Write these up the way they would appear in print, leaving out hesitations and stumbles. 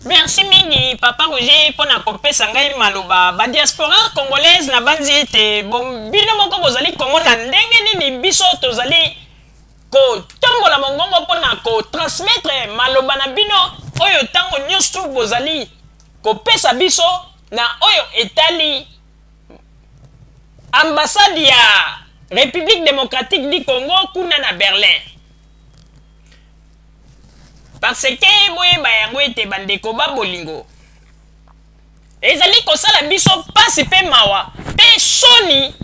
Merci mingi papa Roger mpo na kopesa ngai maloba. Ba diaspora congolaise nabanzi ete bino moko bozali komona ndenge nini biso tozali kotombola mongongo mpo na kotransmettre maloba na bino oyo ntango nyonso bozali kopesa biso na oyo etali ambassade ya République démocratique du Congo kuna na Berlin. Parce que boyeba yango ete bandeko ba bolingo, ezali kosala biso mpasi mpe mawa mpe soni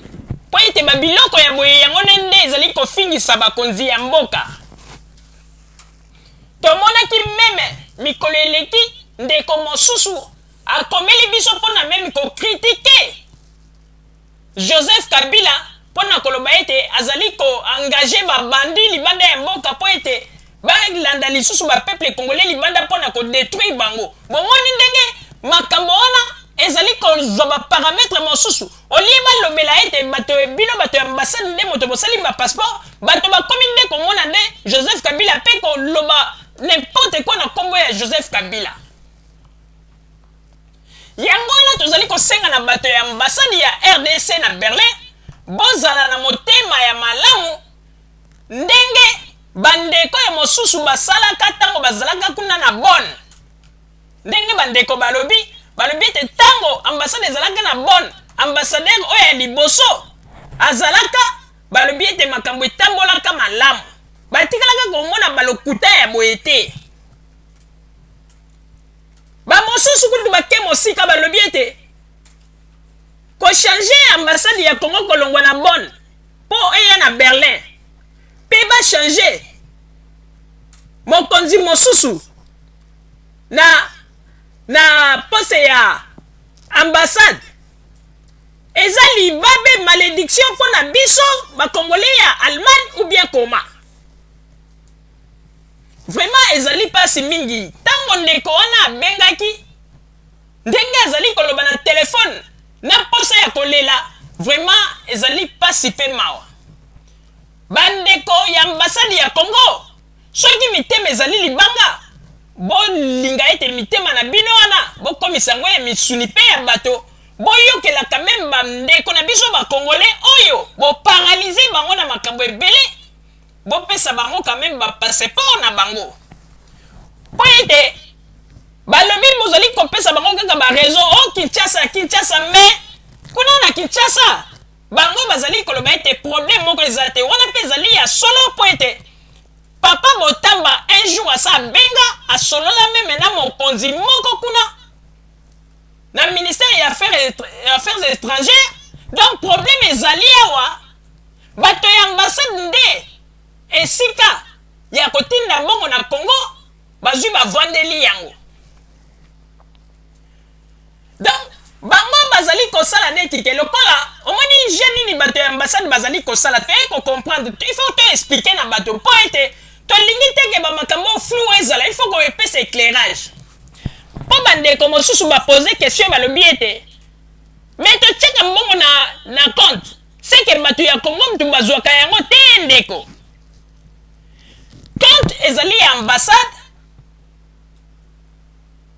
mpo ete babiloko ya boye yango nde nde ezali kofingisa bakonzi ya mboka. Tomonaki meme mikolo eleki ndeko mosusu akomeli biso mpo na meme kokritike Joseph Kabila mpo na koloba ete azali ko engager ba bandits libanda ya mboka mpo ete balanda lisusu ba peuple congolais libanda mpo na ko detruire bango. Bomoni ndenge makambo wana ezali kozwa ba paramètres mosusu. Au lieu balobela ete bato bino bato ya ambassade nde moto bosali ba passeport, bato bakomi nde komona nde Joseph Kabila mpe koloba n'importe quoi na kombo ya Joseph Kabila. Yango wana tozali kosenga na bato ya ambasade ya rdc na Berlin bozala na motema ya malamu ndenge bandeko ya mosusu basalaka ntango bazalaka kuna na Bonn. Ndenge bandeko balobi, balobi ete ntango ambasade ezalaka na Bonn, ambassadeur oyo ya liboso azalaka, balobi ete makambo etambolaka malamu, batikalaka komona balokuta ya boye te. Bamosusu kutu bake mosika, balobi ete kochange ambassade ya Congo kolongwa na Bonn mpo eya na Berlin mpe bachange mokonzi mosusu na poste ya ambassade eza libabe, malédiction mpo na biso bakongolais ya Allemagne ou bien koma. Vraiment ezali pasi mingi. Ntango ndeko wana abengaki, ndenge azali koloba na telefone na posa ya kolela, vraiment ezali pasi pe mawa. Bandeko ya ambassade ya Congo, soki mitema ezali libanga, bolinga ete mitema na bino wana bokomisa yango ya misuni pe ya bato, boyokela quand meme bandeko na biso ba congolais oyo boparalyse bango na makambo ebele. Bopesa bango quand meme ba passeport na bango mpo ete balobi bozali kopesa bango kaka ba raison o oh, Kinshasa, Kinshasa, mais kuna na Kinshasa bango bazali koloba ete problème moko eza te. Wana mpe ezali ya solo mpo ete papa Botamba un jour asa abenga asolola meme na mokonzi moko kuna na ministère ya affaires étrangères. Donc problème ezali awa, bato ya ambassade nde esika ya kotinda mbongo na Congo bazwi bavandeli yango. Donc bango bazali kosala neti ke lokola omoni jeu nini bato ya ambassade bazali kosala, toye kocomprendre, il faut to expliquer na bato mpo ete tolingi te ke bamakambo flou ezala, il faut koepesa éclairage mpo bandeko mosusu bapose question, balobi ete mais totiaka mbongo na compte seke bato ya Congo mutu bazwaka yango te. Ndeko, compte ezali ya ambassade,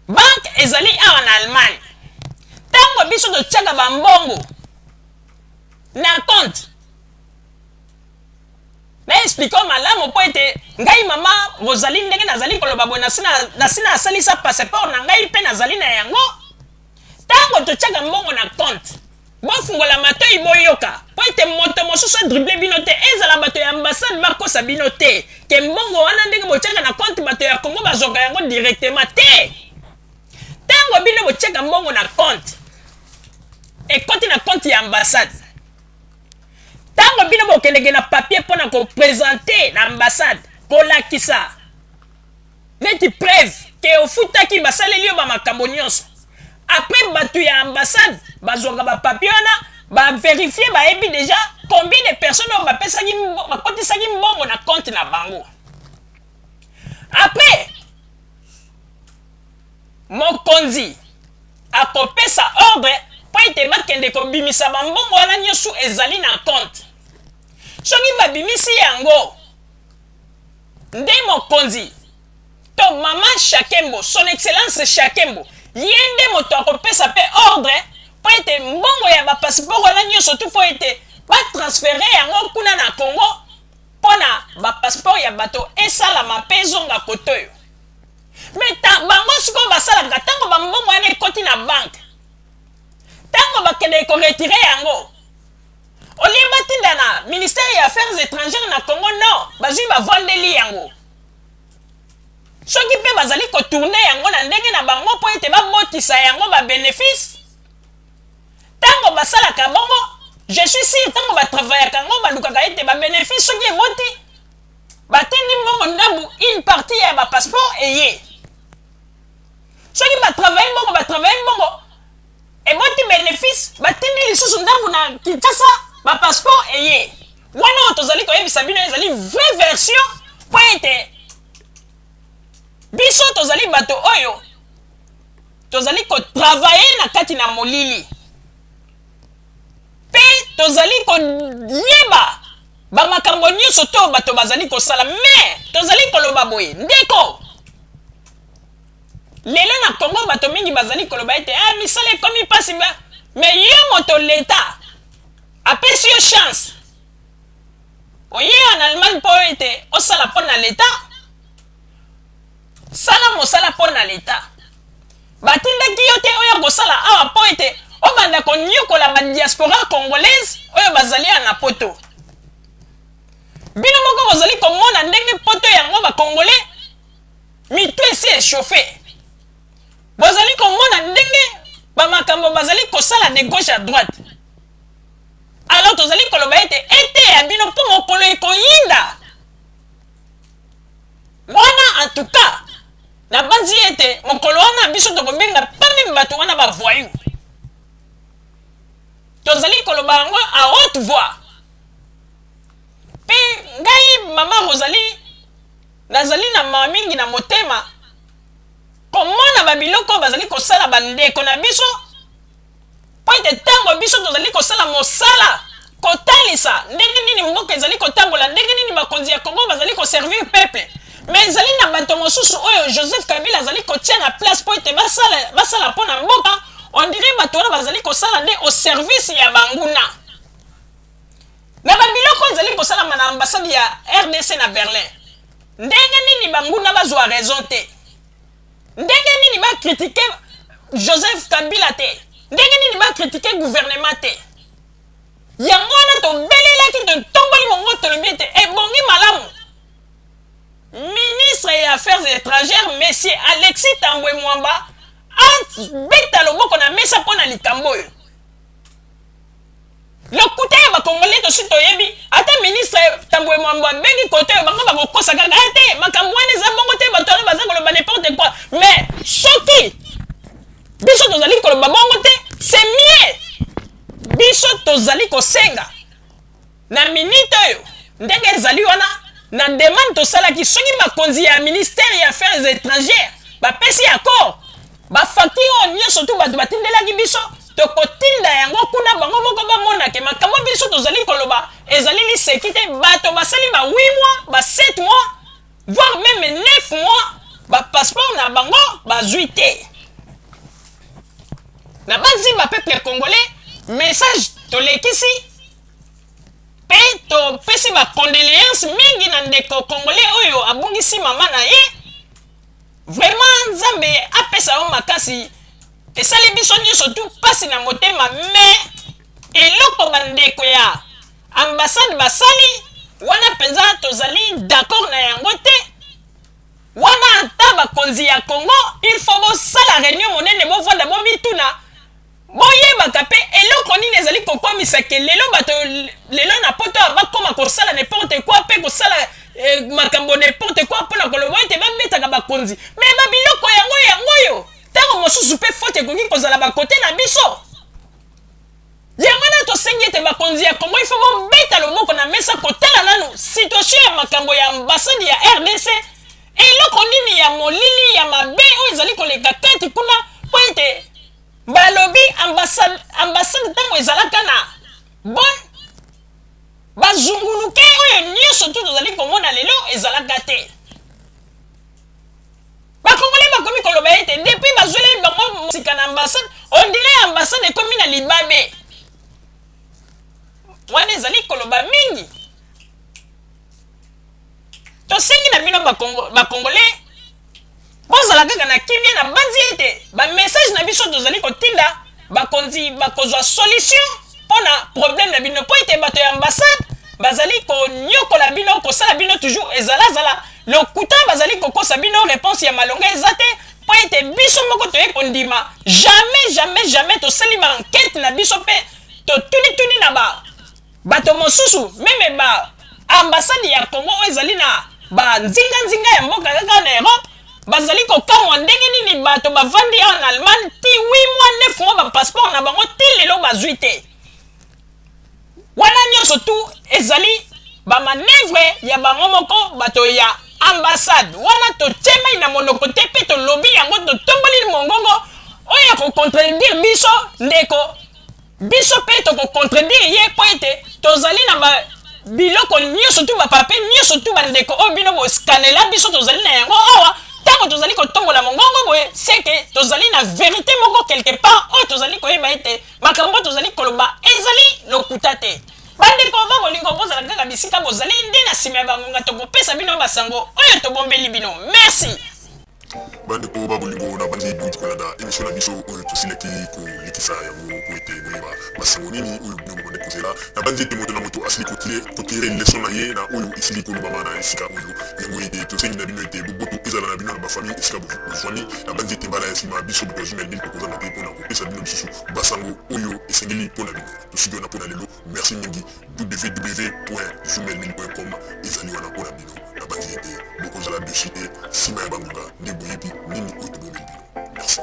banque ezali awa na Allemagne. Ntango biso totiaka bambongo na compte, na explique malamu mpo ete ngai mama Rosalie, ndenge nazali koloba boye, nasi nasalisa passeport na ngai mpe nazali na yango. Ntango totiaka mbongo na compte, bofungola matoi boyoka mpo ete moto mosusu adrible bino te, ezala bato ya ambassade bakosa bino te ke mbongo wana ndenge botiaka na compte bato ya Congo bazwaka yango directement te. Ntango bino botiaka mbongo na compte, ekoti na compte ya ambassade. Ntango bino bokendeke na papier mpo na kopresente na ambassade, kolakisa neti preuve ke ofutaki, basaleli yo bamakambo nyonso, après bato ya ambassade bazwaka bapapier wana, baverifie, bayebi déjà combien de personnes oyo bapesaki, bakotisaki mbongo na compte na bango. Après mokonzi akopesa ordre mpo ete bakende kobimisa bambongo wana nyonso ezali na compte. Soki babimisi yango, nde mokonzi To mama Shakembo, son excellence Shakembo, ye nde moto akopesa mpe ordre mpo ete mbongo ya ba passeport wana nyonso tu mpo ete ba transfere yango kuna na Congo mpo na ba passeport ya bato esalama mpe ezonga kotoyo. Mais ta, bango sikoyo basalaka ntango bambongo wana ekoti na banque, ntango bakendeke koretire yango, olie batinda na ministère ya affaires étrangères na Congo, non, bazwi bavandeli yango. Soki mpe bazali kotourne yango na ndenge na bango mpo ete babotisa yango ba benefice, ntango basalaka bongo, je suis sûr ntango batravayaka yango balukaka ete ba benefice soki eboti, batindi mbongo ndambu, une partie ya ba passeport eye. Soki batravaye mbongo, batravaye mbongo eboti benefice, batindi lisusu ndambu na Kinshasa, ba passeport eye. Wana oyo tozali koyebisa bino ezali vraie version mpo ete biso tozali bato oyo tozali kotravaye na kati na molili mpe tozali koyeba bamakambo nyonso to bato bazali kosala. Me tozali koloba boye, ndeko, lelo na Congo bato mingi bazali koloba ete ah, misala ekomi mpasi. Me yo moto leta apesi yo chance, oye en Allemagne mpo ete osala mpo na leta, sala mosala mpo na leta. Batindaki yo te oyo kosala awa mpo ete obanda konyokola badiaspora congolaise oyo bazali ya na poto. Bino moko bozali komona ndenge poto yango bakongolais mitu esi echauffe. Bozali komona ndenge bamakambo bazali kosala de gauche à droite. Alors tozali koloba ete eteya bino mpo mokolo ekoyinda wana. En tout cas nabanzi ete mokolo wana biso tokobenga pas même bato wana bavoyou. Tozali koloba yango à haute voix. Mpe ngai mama Rosalie nazali na mawa mingi na motema komona babiloko oyo bazali kosala bandeko na biso, mpo ete ntango biso tozali kosala mosala kotalisa ndenge nini mboka ezali kotambola, ndenge nini bakonzi ya Congo bazali koservir peuple, mais ezali na bato mosusu oyo Joseph Kabila azali kotia na place mpo ete basala, basala mpo na mboka. On dirait bato wana bazali kosala nde au service ya banguna. Na babiloko ezali kosalama na ambassade ya RDC na Berlin, ndenge nini banguna bazwa raison te? Ndenge nini bakritike Joseph Kabila te? Ndenge nini bakritike gouvernement te? Yango wana tobelelaki, totomboli mongo, tolobi ete ebongi malamu ministre ya affaires étrangères monsieur Alexis Tambwe Mwamba abeta loboko na mesa mpo na likambo oyo. Lokuta ya bakongole tosi toyebi. Ata ministre Tambwe Mwamba abengi kote oyo, bango bakokosa kaka te, makambo wana eza bongo te, bato wana baza koloba n'importe quoi. Mais soki biso tozali koloba bongo te, c'est mieux. Biso tozali kosenga na minute oyo ndenge ezali wana na demande tosalaki, soki bakonzi ya ministère ya affaires étrangères bapesi accord, bafacture oyo nyonso tu bato batindelaki biso, tokotinda yango kuna, bango moko bamonake makambo biso tozali koloba ezali liseki te. Bato basali ba 8 mois, ba 7 mois, voire même 9 mois, bapasseport na bango bazwi te. Na banzi bapeuple congolais, message tolekisi mpe topesi bacondoléance mingi na ndeko congolais oyo abungisi mama na ye. Vraiment Nzambe apesa yo makasi. Esali biso nyonso tu mpasi na motema. Me eloko bandeko ya ambassade basali wana mpenza, tozali d'accord na yango te. Wana ata bakonzi ya Congo, il faut bosala réunion monene, bovanda, bomituna, boyebaka mpe eloko nini ezali kokomisa ke lelo bato lelo na poto bakóma kosala n'importe quoi mpe kosala makambo n'importe quoi mpona koloba ete babetaka bakonzi. Me babiloko yango yango oyo, ntango mosusu mpe faute ekoki kozala bakote na biso. Yango wana tosengi ete bakonzi ya Congo, ifo bobeta loboko na mesa kotala nanu situation ya makambo ya ambassade ya RDC, eloko nini ya molili ya mabe oyo ezali koleka kati kuna, mpo ete balobi ambassade ntango ezalaka na bon bazunguluke oyo nyonso tu tozali komona lelo ezalaka te. koloba ete depuis bazweli bango sika na ambassade, on dirait ambassade ekomi na libabe. Wana ezali koloba mingi. Tosengi na bino Bacongolais, bozala kaka na kimia. Na banzi ete bamessage na biso tozali kotinda, bakonzi bakozwa solution mpo na problème na bino, mpo ete bato ya ambassade bazali konyokola bino, kosala bino toujours ezalazala lokuta, bazali kokosa bino, réponse ya malonga eza te. Mpo ete biso moko toye kondima jamais, jamais, jamais. Tosali baenquête na biso mpe totunituni na ba bato mosusu, même ba ambassade ya Congo oyo ezali na banzinganzinga ya mboka kaka na Europe, bazali kokamwa ndenge nini bato bavandi awa na Allemagne ti 8 mois, 9 mois, bapasseport na bango ti lelo bazwi te. Wana nyonso tu ezali bamanœuvre ya bango moko, bato ya ambassade wana. Totie mai na monoko te mpe tolobi yango, totomboli mongongo. Oyo ya kocontredire biso, ndeko, biso mpe tokocontredire ye, mpo ete tozali na ba biloko nyonso tu, bapapier nyonso tu, bandeko, oyo bino boskanela biso, tozali na yango awa. Ntango tozali kotombola mongongo boye, seke tozali na vérité moko quelque part oyo tozali koyeba ete makambo tozali koloba ezali lokuta te. Bandeko ba bolingo, bozala kaka bisika bozali nde na nsima ya bangonga, tokopesa bino basango oyo tobombeli bino. Merci. Bandeko ba bolingo, na banzi bouti kolanda émission na biso oyo tosilaki kolekisa yango po ete boyeba basango nini oyo bino bobande kozela. Na banzi ete moto na moto asili kotirer leçon na ye na oyo esili kolobama na esika oyo yango, ete tosengi na bino ete boboto ezala na bino na bafamille esika bozwami. Na banzi ete mbala ya nsima, biso bato ya Zumelmil tokozanga te mpona kopesa bino lisusu basango oyo esengeli mpona bino. Tosuki wana mpona lelo. Merci mingi. www.zumelmil.com ezali wana mpona bino. Na banzi ete bokozala déçus te. Nsima ya bangonga nde boyebi nini oyo tobombeli bino. Merci.